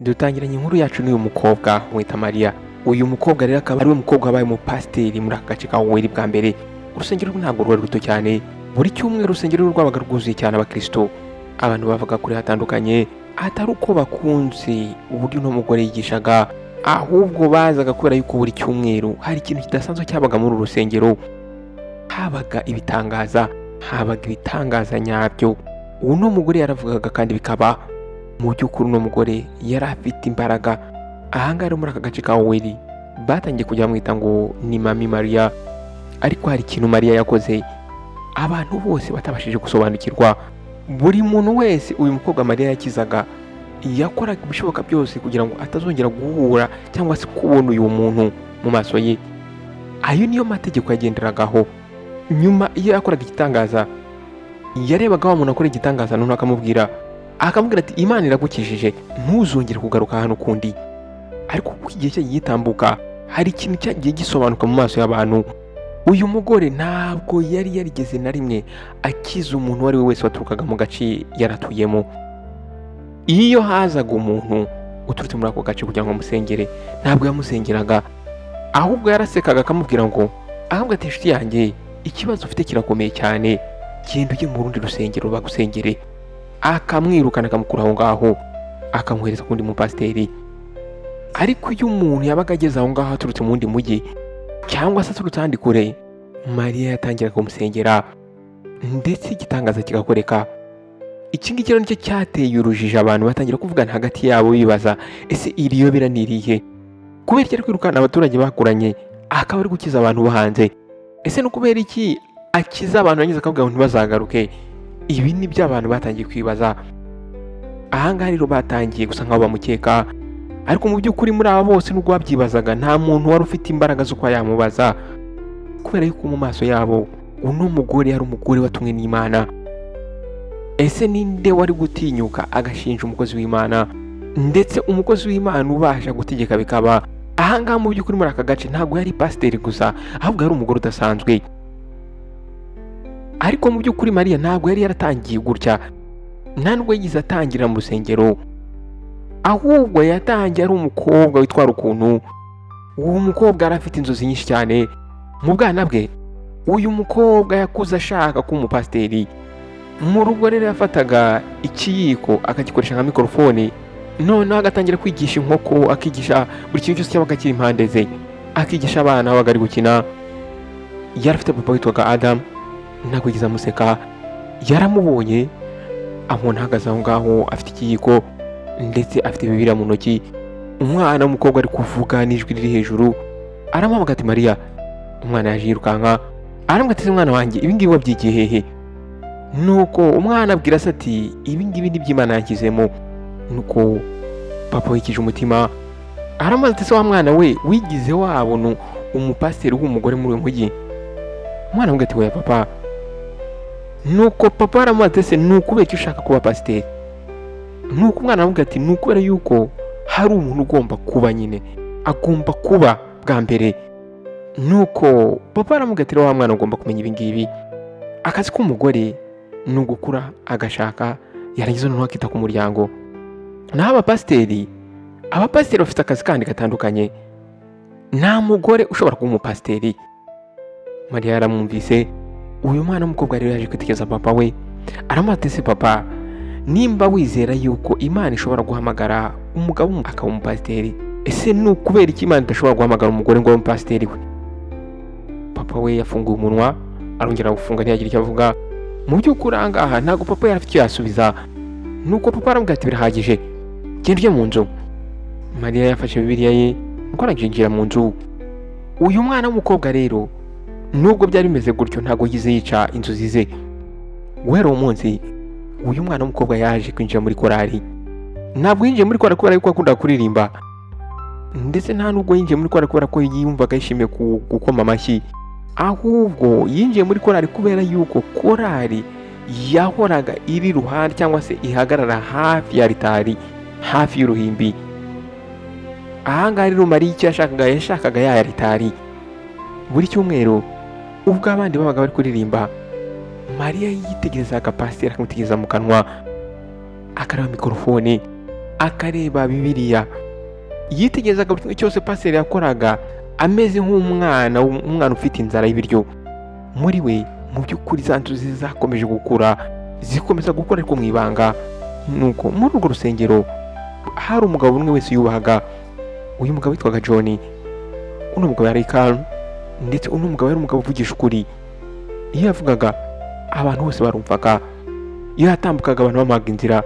Dutangiranye inkuru yacu n'uyu mukobwa wita Mariya. Uyu mukobwa rero akaba ari we mukobwa wabaye umupasiteri muri aka gace ka Owerri bwa mbere. Urusengero rwe ntabwo rwari ruto cyane. Buri cyumweru urusengero rwe rwabaga rwuzuye cyane abakristo. Abantu bavaga kure hatandukanye, atari uko bakunze uburyo uno mugore yigishaga, ahubwo bazaga kubera yuko buri cyumweru hari ikintu kidasanzwe cyabaga muri uru rusengero. Habaga ibitangaza, habaga ibitangaza nyabyo. Uno mugore yaravugaga kandi bikaba. Mu by'ukuri uno mugore yari afite imbaraga. Ahangaha rero muri aka gace ka Owerri batangiye kujya bamwita ngo ni Mami Mariya. Ariko hari ikintu Mariya yakoze abantu bose batabashije gusobanukirwa. Buri muntu wese uyu mukobwa Mariya yakizaga yakoraga ibishoboka byose kugira ngo atazongera guhura cyangwa se kubona uyu muntu mu maso ye. Ayo niyo mategeko yagenderagaho. Nyuma iyo yakoraga igitangaza, yarebaga wa muntu akora igitangaza, noneho akamubwira ati: "Imana iragukijije, ntuzongere kugaruka hano ukundi." Ariko uko igihe cyagiye gitambuka, hari ikintu cyagiye gisobanuka mu maso y'abantu. Uyu mugore ntabwo yari yarigeze na rimwe akiza umuntu uwo ari we wese waturukaga mu gace yaratuyemo. Iyo hazaga umuntu uturutse muri ako gace kugira ngo amusengere, ntabwo yamusengeraga, ahubwo yarasekaga akamubwira ngo, akamubwira ati: "Inshuti yanjye, ikibazo ufite kirakomeye cyane, genda ujye mu rundi rusengero bagusengere." Akamwirukana, akamukura aho ngaho, akamwohereza ku wundi mupasiteri. Ariko iyo umuntu yabaga ageze aho ngaho aturutse mu wundi mujyi cyangwa se aturutse ahandi kure, Mariya yatangiraga kumusengera ndetse igitangaza kigakoreka. Iki ngiki rero nicyo cyateye urujijo. Abantu batangira kuvugana hagati yabo bibaza: "Ese iri yobera ni irihe? Kubera iki ari kwirukana abaturage bakuranye, akaba ari gukiza abantu bo hanze? Ese ni ukubera iki akiza abantu yarangiza akavuga ngo ntibazagaruke?" Ibi ni byo abantu batangiye kwibaza. Ahangaha rero batangiye gusa nkaho bamukeka, ariko mu by'ukuri muri aba bose, nubwo babyibazaga, nta muntu wari ufite imbaraga zo kuba yamubaza, kubera yuko mu maso yabo uno mugore yari umugore watumwe n'Imana. Ese ninde wari gutinyuka agashinja umukozi w'Imana, ndetse umukozi w'Imana ubasha gutegeka bikaba? Ahangaha mu by'ukuri muri aka gace ntabwo yari pasiteri gusa, ahubwo yari umugore udasanzwe. Ariko mu by'ukuri Mariya ntabwo yari yaratangiye gutya, nta nubwo yigeze atangira mu rusengero, ahubwo yatangiye ari umukobwa witwara ukuntu. Uwo mukobwa yari afite inzozi nyinshi cyane mu bwana bwe. Uyu mukobwa yakuze ashaka kuba umupasiteri. Mu rugo rero yafataga ikiyiko akagikoresha nka mikorofone, noneho agatangira kwigisha inkoko, akigisha buri kintu cyose cyabaga kiri impande ze, akigisha abana babaga ari gukina. Yari afite papa witwaga Adamu. Ntabwo yigeze amuseka. Yaramubonye, amubona ahagaze aho ngaho afite ikiyiko ndetse afite Bibiliya mu ntoki, umwana w'umukobwa ari kuvuga n'ijwi riri hejuru. Aramuhamagara ati: "Mariya." Umwana yaje yirukanka. Aramubwira ati: "Mwana wanjye, ibi ngibi wabyigiye hehe?" Nuko umwana abwira se ati: "Ibi ngibi ni iby'Imana yanshyizemo." Nuko papa wikije umutima aramubaza ati: "Se wa mwana we, wigize wabona umupasiteri w'umugore muri uyu mujyi?" Umwana aramubwira ati: "Oya, papa." Nuko papa aramubaza ati: "Ese ni ukubera icyo ushaka kuba pasiteri?" Nuko umwana aramubwira ati: "Ni ukubera yuko hari umuntu ugomba kuba nyine, agomba kuba bwa mbere." Nuko papa aramubwira ati: "Rero wa mwana, ugomba kumenya ibi ngibi: akazi k'umugore ni ugukura, agashaka, yarangiza noneho akita ku muryango. Naho abapasiteri bafite akazi kandi gatandukanye. Nta mugore ushobora kuba umupasiteri." Mariya yaramwumvise. Uyu mwana w'umukobwa rero yaje kwitegereza papa we, aramubaza ati: "Ese papa, nimba wizera yuko Imana ishobora guhamagara umugabo akaba umupasiteri, ese ni ukubera iki Imana idashobora guhamagara umugore ngo abe umupasiteri we?" Papa we yafunguye umunwa, arongera gufunga, ntiyagira icyo avuga. Mu by'ukuri aha ngaha ntabwo papa yari afite icyo yasubiza. Nuko papa aramubwira ati: "Birahagije, genda ujye mu nzu." Mariya yafashe Bibiliya ye, nuko arangije yinjira mu nzu. Uyu mwana w'umukobwa rero, nubwo byari bimeze gutyo, ntabwo yize yica inzozi ze. Guhera uwo munsi, uyu mwana w'umukobwa yaje kwinjira muri korali. Ntabwo yinjiye muri korali kubera yuko yakundaga kuririmba, ndetse nta nubwo yinjiye muri korali kubera ko yumvaga yishimiye gukoma amashyi, ahubwo yinjiye muri korali kubera yuko korali yahoraga iri iruhande cyangwa se ihagarara hafi ya ritari, hafi y'uruhimbi. Ahangaha rero Mariya icyo yashakaga, yashakaga ya ritari. Buri cyumweru ubwo abandi babaga bari kuririmba, Mariya yitegerezaga pasiteri, akamutegereza mu kanwa, akareba mikorofone, Akareba Bibiliya, yitegerezaga buri kimwe cyose pasiteri yakoraga, ameze nk'umwana, umwana ufite inzara y'ibiryo muri we. Mu by'ukuri za nzozi zakomeje gukura, zikomeza gukora, ariko mu ibanga. Nuko muri urwo rusengero hari umugabo umwe wese yubahaga. Uyu mugabo witwaga John. Uno mugabo yari calm, ndetse uno mugabo yari umugabo uvugisha ukuri. Iyo yavugaga abantu bose barumvaga, iyo yatambukaga abantu bamuhaga inzira.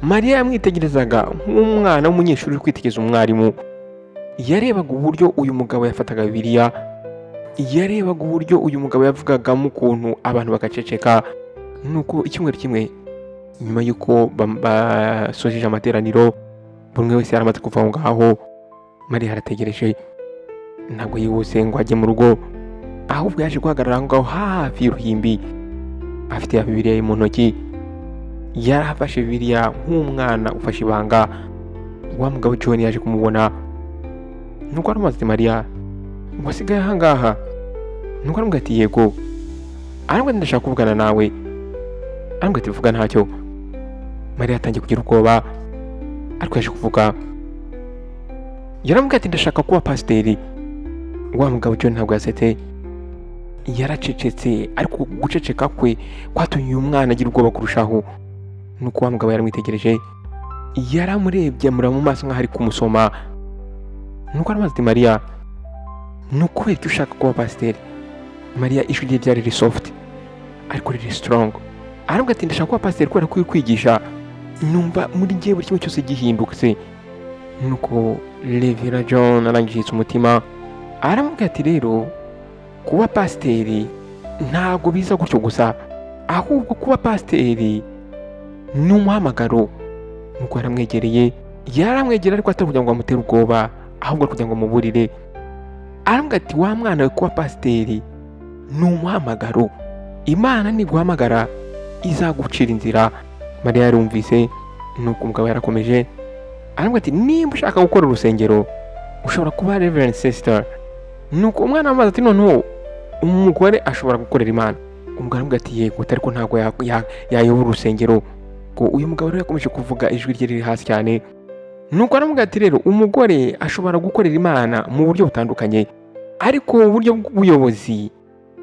Mariya yamwitegerezaga nk'umwana w'umunyeshuri uri kwitegereza umwarimu. Yarebaga uburyo uyu mugabo yafataga Bibiliya, yarebaga uburyo uyu mugabo yavugagamo, ukuntu abantu bagaceceka. Nuko icyumweru kimwe, nyuma y'uko basojeje amateraniro, buri umwe wese yaramaze kuva aho ngaho, Mariya arategereje. Ntabwo yihuse ngo ajye mu rugo, ahubwo yaje guhagarara aho ngaho hafi y'uruhimbi, afite ya Bibiliya ye mu ntoki. Yari afashe Bibiliya nk'umwana ufashe ibanga. Wa mugabo John yaje kumubona, nuko aramubaza ati: "Mariya, wasigaye aha ngaha?" Nuko aramubwira ati: "Yego." Aramubwira ati: "Ndashaka kuvugana nawe." Aramubwira ati: "Vuga ntacyo." Mariya yatangiye kugira ubwoba, ariko yaje kuvuga. Yaramubwira ati: "Ndashaka kuba pasiteri." Wa mugabo John ntabwo yasetse, yaracecetse, ariko guceceka kwe kwatumye uyu mwana agira ubwoba kurushaho. Nuko wa mugabo yaramwitegereje, yaramurebye, amureba mu maso nk'aho ari kumusoma. Nuko aramubaza ati: "Mariya, ni ukubera icyo ushaka kuba pasiteri?" Mariya ijwi rye ryari riri soft ariko riri strong. Aramubwira ati: "Ndashaka kuba pasiteri kubera ko uri kwigisha numva muri njye buri kimwe cyose gihindutse." Nuko Reverend John arangije yitsa umutima, aramubwira ati: "Rero kuba pasiteri ntabwo biza gutyo gusa, ahubwo kuba pasiteri ni umuhamagaro." Nuko yaramwegereye, yaramwegereye, ariko atari kugira ngo amutere ubwoba, ahubwo kugira ngo amuburire. Aramubwira ati: "Wa mwana we, kuba pasiteri ni umuhamagaro. Imana niguhamagara izagucira inzira." Mariya yarumvise. Nuko umugabo yarakomeje, aramubwira ati: "Nimba ushaka gukora urusengero, ushobora kuba reverend sister." Nuko umwana aramubaza ati: "Noneho umugore ashobora gukorera Imana?" Umugabo aramubwira ati: "Yego, ariko ntabwo yayobora urusengero." Ngo uyu mugabo rero yakomeje kuvuga ijwi rye riri hasi cyane. Nuko aramubwira ati: "Rero umugore ashobora gukorera Imana mu buryo butandukanye, ariko uburyo bw'ubuyobozi,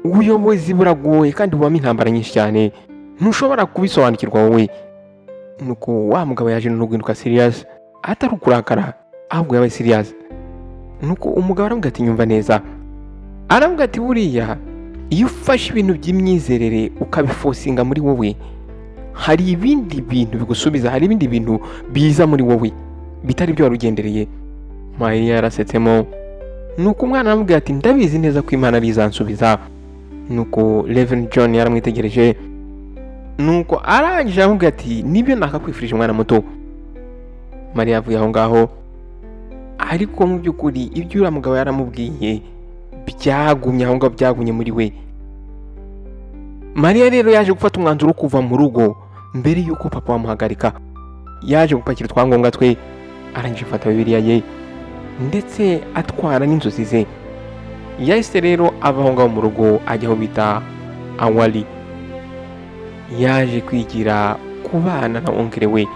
ubuyobozi buragoye kandi bubamo intambara nyinshi cyane, ntushobora kubisobanukirwa wowe." Nuko wa mugabo yaje no guhinduka serious, atari ukurakara, ahubwo yabaye serious. Nuko umugabo aramubwira ati: "Nyumva neza." Aramubwira ati: "Buriya iyo ufashe ibintu by'imyizerere ukabiforcinga muri wowe, hari ibindi bintu bigusubiza, hari ibindi bintu biza muri wowe bitari ibyo wari ugendereye." Mariya yarasetsemo. Nuko umwana aramubwira ati: "Ndabizi neza ko Imana ari izansubiza." Nuko Reverend John yaramwitegereje, nuko arangije aramubwira ati: "Nibyo nakakwifurije, umwana muto." Mariya avuye aho ngaho, ariko mu by'ukuri ibyo uriya mugabo yaramubwiye byagumye aho ngaho, byagumye muri we. Mariya rero yaje gufata umwanzuro wo kuva mu rugo mbere y'uko papa bamuhagarika. Yaje gupakira utwangombwa twe, arangije afata Bibiliya ye, ndetse atwara n'inzozi ze. Yahise rero ava aho ngaho mu rugo, ajya aho bita Awali. Yaje kwigira kubana na uncle we.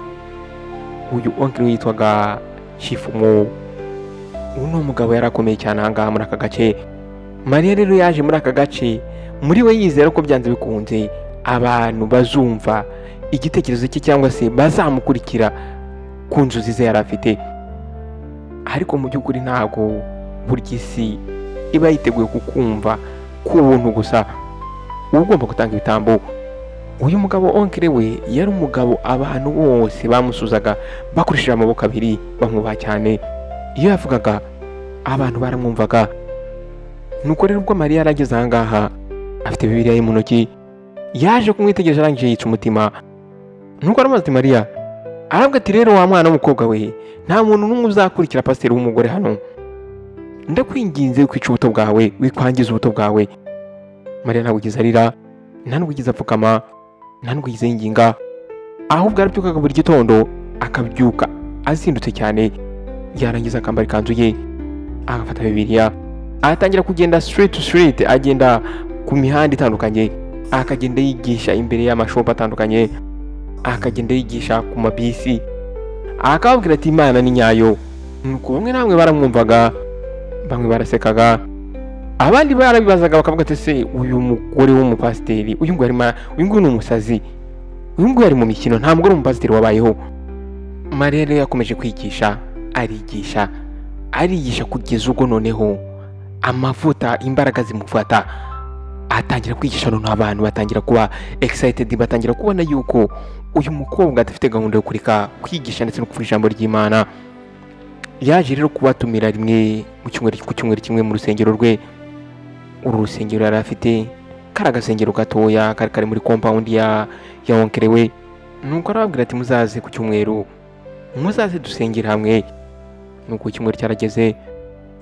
Uyu uncle we yitwaga Chief Mo. Uno mugabo yarakomeye cyane aha ngaha muri aka gace. Mariya rero yaje muri aka gace muri we yizera ko byanze bikunze abantu bazumva igitekerezo cye, cyangwa se bazamukurikira ku nzozi ze yari afite. Ariko mu by'ukuri ntabwo burya isi iba yiteguye kukumva ku buntu gusa, uba ugomba gutanga ibitambo. Uyu mugabo uncle we yari umugabo abantu bose bamusuzaga bakoresheje amaboko abiri, bamwubaha cyane. Iyo yavugaga abantu baramwumvaga. Nuko rero ubwo Mariya yarageze aha ngaha afite Bibiliya ye mu ntoki, yaje kumwitegereza, arangije yica umutima. Nuko aramubaza ati: "Mariya?" Arabwira ati: "Rero wa mwana w'umukobwa we, nta muntu n'umwe uzakurikira pasiteri w'umugore hano. Ndakwinginze kwica ubuto bwawe, wikwangiza ubuto bwawe." Mariya ntabwo yigeze arira, nta nubwo yigeze apfukama, nta nubwo yigeze yinginga, ahubwo arabyukaga buri gitondo, akabyuka azindutse cyane, yarangiza akambara ikanzu ye, agafata Bibiliya, atangira kugenda street to street, agenda ku mihanda itandukanye, akagenda yigisha imbere y'amashopu atandukanye, akagenda yigisha ku mabisi, Akababwira ati: "Imana ni nyayo." Nuko bamwe na bamwe baramwumvaga, bamwe barasekaga, abandi barabibazaga bakavuga ati: "Se uyu mugore w'umupasiteri, uyu nguyu arimo, uyu nguyu ni umusazi, uyu nguyu ari mu mikino, nta mugore w'umupasiteri wabayeho." Mariya rero yakomeje kwigisha, arigisha, arigisha, kugeza ubwo noneho amavuta, imbaraga zimufata, atangira kwigisha. Noneho abantu batangira kuba excited, batangira kubona yuko uyu mukobwa adafite gahunda yo kureka kwigisha ndetse no kuvuga ijambo ry'Imana. Yaje rero kubatumira rimwe mu cyumweru, ku cyumweru kimwe, mu rusengero rwe. Uru rusengero yari afite kari agasengero gatoya kari kari muri compound ya uncle we. Nuko arababwira ati: "Muzaze ku cyumweru, muzaze dusengere hamwe." Nuko icyumweru cyarageze,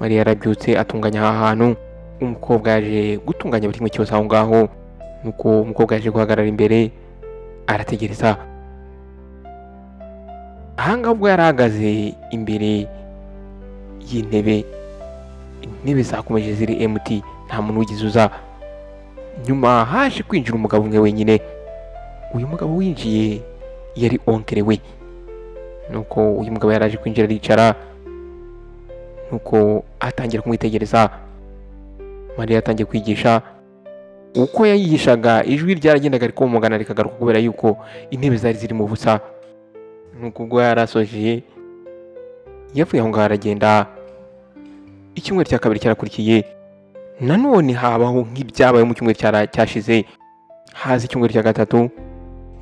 Mariya yarabyutse atunganya aha hantu. Umukobwa yaje gutunganya buri kimwe cyose aho ngaho. Nuko umukobwa yaje guhagarara imbere, arategereza. Ahangaha ubwo yari ahagaze imbere y'intebe, intebe zakomeje ziri empty, nta muntu wigeze uza. Nyuma haje kwinjira umugabo umwe wenyine. Uyu mugabo winjiye yari uncle we. Nuko uyu mugabo yaraje kwinjira, aricara, nuko atangira kumwitegereza. Mariya yatangiye kwigisha. Uko yayigishaga, ijwi ryaragendaga rikomogana rikagaruka kubera yuko intebe zari ziri mu busa. Nuko ubwo yari asoje, yavuye aho ngaho aragenda. Icyumweru cya kabiri cyarakurikiye, nanone habaho nk'ibyabaye mu cyumweru cyashize. Haza icyumweru cya gatatu,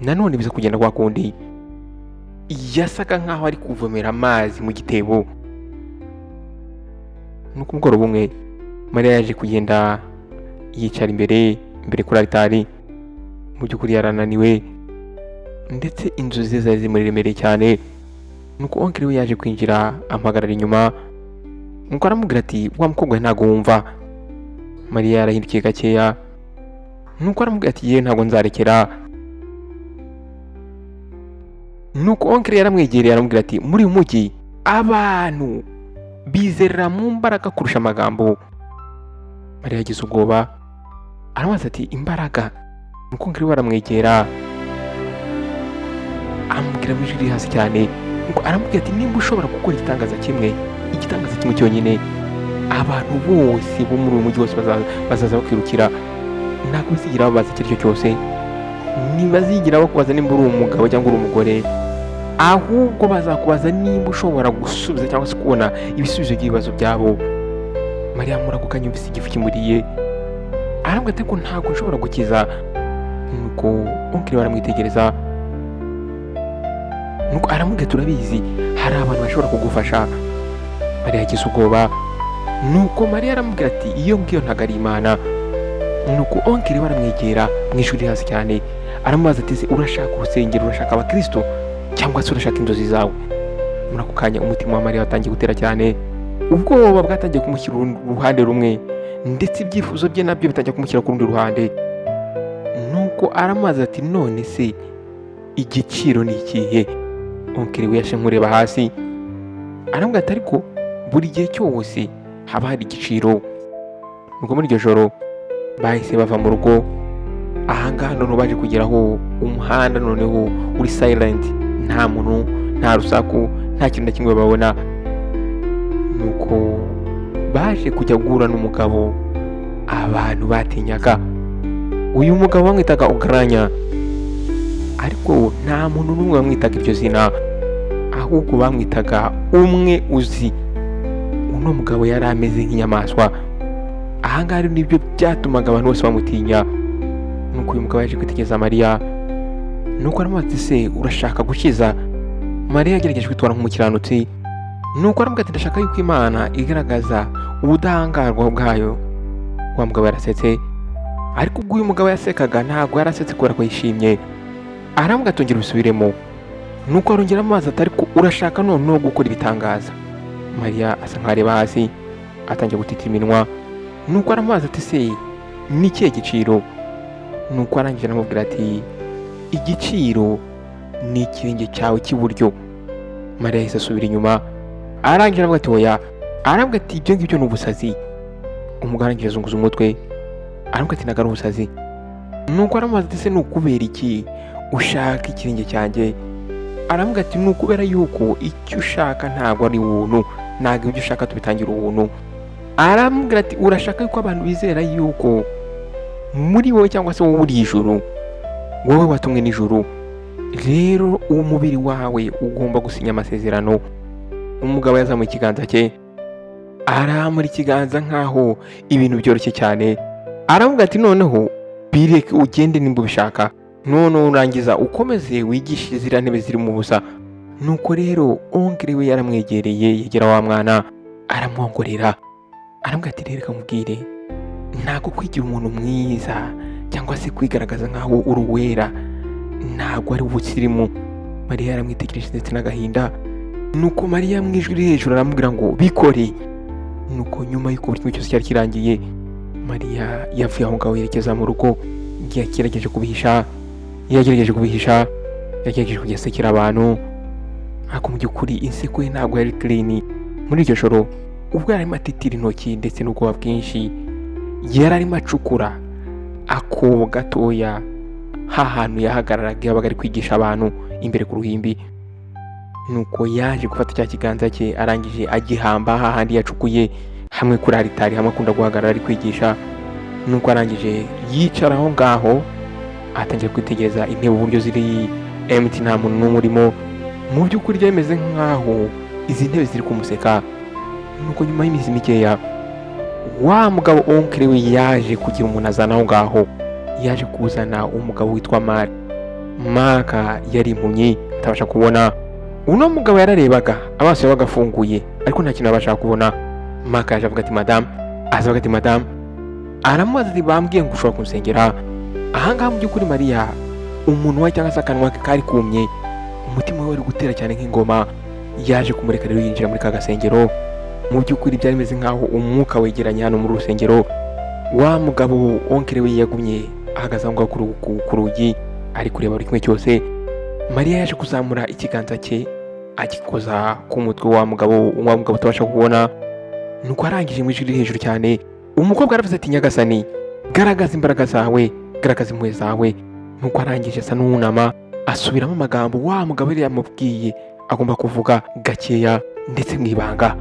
nanone biza kugenda kwa kundi. Yasaga nk'aho ari kuvomera amazi mu gitebo. Nuko umugoroba umwe Mariya yaje kugenda yicara imbere kuri alitari. Mu by'ukuri yarananiwe, ndetse inzozi ze zari zimuremereye cyane. Nuko uncle we yaje kwinjira, amuhagarara inyuma, nuko aramubwira ati: "Wa mukobwa we, ntabwo wumva?" Mariya yarahindukiye gakeya, nuko aramubwira ati: "Yewe, ntabwo nzarekera." Nuko uncle yaramwegereye, aramubwira ati: "Muri uyu mujyi abantu bizerera mu mbaraga kurusha amagambo." Mariya yagize ubwoba, aramubaza ati: "Imbaraga?" Nuko uncle we aramwegera, amubwira mu ijwi riri hasi cyane, ngo aramubwira ati: "Nimba ushobora gukora igitangaza kimwe, igitangaza kimwe cyonyine, abantu bose bo muri uyu mujyi wose bazaza bakwirukira. Ntabwo bazigira babaza icyo ari cyo cyose, ntibazigira bakubaza nimba uri umugabo cyangwa uri umugore, ahubwo bazakubaza nimba ushobora gusubiza cyangwa se kubona ibisubizo by'ibibazo byabo." Mariya muri ako kanya yumvise igifu kimuriye, arambwira ati: "Ariko ntabwo nshobora gukiza." Nuko uncle baramwitegereza, nuko aramubwira: "Turabizi, hari abantu bashobora kugufasha." Mariya yagize ubwoba, nuko Mariya aramubwira ati: "Iyo ngiyo ntabwo ari Imana." Nuko uncle baramwegera mu ijwi riri hasi cyane, aramubaza ati: "Se urashaka urusengero, urashaka abakristo, cyangwa se urashaka inzozi zawe?" Muri ako kanya umutima wa Mariya watangiye gutera cyane, ubwoba bwatangiye kumushyira uruhande rumwe, ndetse ibyifuzo bye nabyo bitangiye kumushyira ku rundi ruhande. Nuko aramubaza ati: "None se igiciro ni ikihe?" Uncle we yashe nkureba hasi, aramubwira ati: "Ariko buri gihe cyose haba hari igiciro." Nuko muri iryo joro bahise bava mu rugo. Ahangaha noneho baje kugeraho umuhanda noneho uri silent, nta muntu, nta rusaku, nta kintu na kimwe babona. Nuko baje kujya guhura n'umugabo abantu batinyaga. Uyu mugabo bamwitaga Ogaranya, ariko nta muntu n'umwe wamwitaga iryo zina, ahubwo bamwitaga umwe uzi. Uno mugabo yari ameze nk'inyamaswa. Ahangaha rero nibyo byatumaga abantu bose bamutinya. Nuko uyu mugabo yaje kwitegereza Mariya, nuko aramubaza ati: "Se urashaka gukiza?" Mariya yagerageje kwitwara nk'umukiranutsi, nuko aramubwira ati: "Ndashaka yuko Imana igaragaza ubudahangarwa bwayo." Wa mugabo yarasetse, ariko ubwo uyu mugabo yasekaga ntabwo yarasetse kubera ko yishimye. Aramubwira ati: "Ongera ubisubiremo." Nuko arongera amazi ati: "Ariko urashaka noneho gukora ibitangaza?" Mariya asa nkaho areba hasi, atangira gutita iminwa. Nuko aramubaza ati: "Se ni ikihe giciro?" Nuko arangije aramubwira ati: "Igiciro ni ikirenge cyawe cy'iburyo." Mariya yahise asubira inyuma, arangije aravuga ati: "Oya." Arambwira ati: "Ibyo ngibyo ni ubusazi." Umugabo arangije azunguza umutwe, arambwira ati: "Ntabwo ari ubusazi." Nuko aramubaza ati: "Se ni ukubera iki ushaka ikirenge cyanjye?" Aravuga ati: "Ni ukubera yuko icyo ushaka ntabwo ari ubuntu, ntabwo ibyo ushaka tubitangira ubuntu." Aramubwira ati: "Urashaka yuko abantu bizera yuko muri wowe, cyangwa se wowe uri ijuru, wowe watumwe n'ijuru. Rero uwo mubiri wawe ugomba gusinya amasezerano." Umugabo yazamuye ikiganza cye, aramura ikiganza nk'aho ibintu byoroshye cyane. Aravuga ati: "Noneho bireke, ugende nimba ubishaka. Noneho urangiza ukomeze wigishe ziriya ntebe zirimo ubusa." Nuko rero oncle we yaramwegereye, yegera wa mwana, aramwongorera, aramubwira ati: "Rero reka nkubwire, ntabwo kwigira umuntu mwiza cyangwa se kwigaragaza nk'aho uri uwera ntabwo ari ubusirimu." Mariya yaramwitegereje ndetse n'agahinda. Nuko Mariya mu ijwi riri hejuru aramubwira ngo: "Bikore." Nuko nyuma y'uko buri kimwe cyose cyari kirangiye, Mariya yavuye aho ngaho yerekeza mu rugo. Yagerageje kubihisha, yagerageje kubihisha, yagerageje kujya asekera abantu, ariko mu by'ukuri inseko ye ntabwo yari clean. Muri iryo joro, ubwo yari arimo atitira intoki ndetse n'ubwoba bwinshi, yari arimo acukura akobo gatoya hantu yahagararaga iyo yabaga ari kwigisha abantu imbere ku ruhimbi. Nuko yaje gufata cya kiganza cye, arangije agihamba hahandi yacukuye hamwe kuri aritari, hamwe akunda guhagarara ari kwigisha. Nuko arangije yicara aho ngaho, atangira kwitegereza intebe uburyo ziri empty, nta muntu n'umwe urimo. Mu by'ukuri byari bimeze nk'aho izi ntebe ziri kumuseka. Nuko nyuma y'iminsi mikeya, wa mugabo oncle we yaje kugira umuntu azana aho ngaho. Yaje kuzana umugabo witwa Mark. Mark yari impumyi, atabasha kubona. Uno mugabo yararebaga, amaso yabaga afunguye, ariko nta kintu yabasha kubona. Mark yaje avuga ati: "Madamu." Aza avuga ati: "Madamu." Aramubaza ati: "Bambwiye ngo ushobora kunsengera ahangaha." Mu by'ukuri Mariya umunwa cyangwa se akanwa ke kari kumye, umutima we wari gutera cyane nk'ingoma. Yaje kumureka rero yinjira muri ka gasengero. Mu by'ukuri byari bimeze nk'aho umwuka wegeranye hano muri rusengero. Wa mugabo oncle we yagumye ahagaze aho ngaho ku rugi, ari kureba buri kimwe cyose. Mariya yaje kuzamura ikiganza cye, agikoza ku mutwe wa mugabo, wa mugabo utabasha kubona. Nuko arangije, mu ijwi riri hejuru cyane, umukobwa aravuze ati: "Nyagasani, garagaza imbaraga zawe, garagaza impuhwe zawe." Nuko arangije asa n'uwunama, asubiramo amagambo wa mugabo yari yamubwiye agomba kuvuga gakeya ndetse mu ibanga,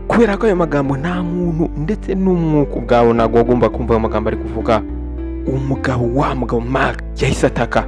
kubera ko ayo magambo nta muntu ndetse n'umwuka ubwawo ntabwo wagomba kumva ayo magambo ari kuvuga. Umugabo, wa mugabo Mark, yahise ataka.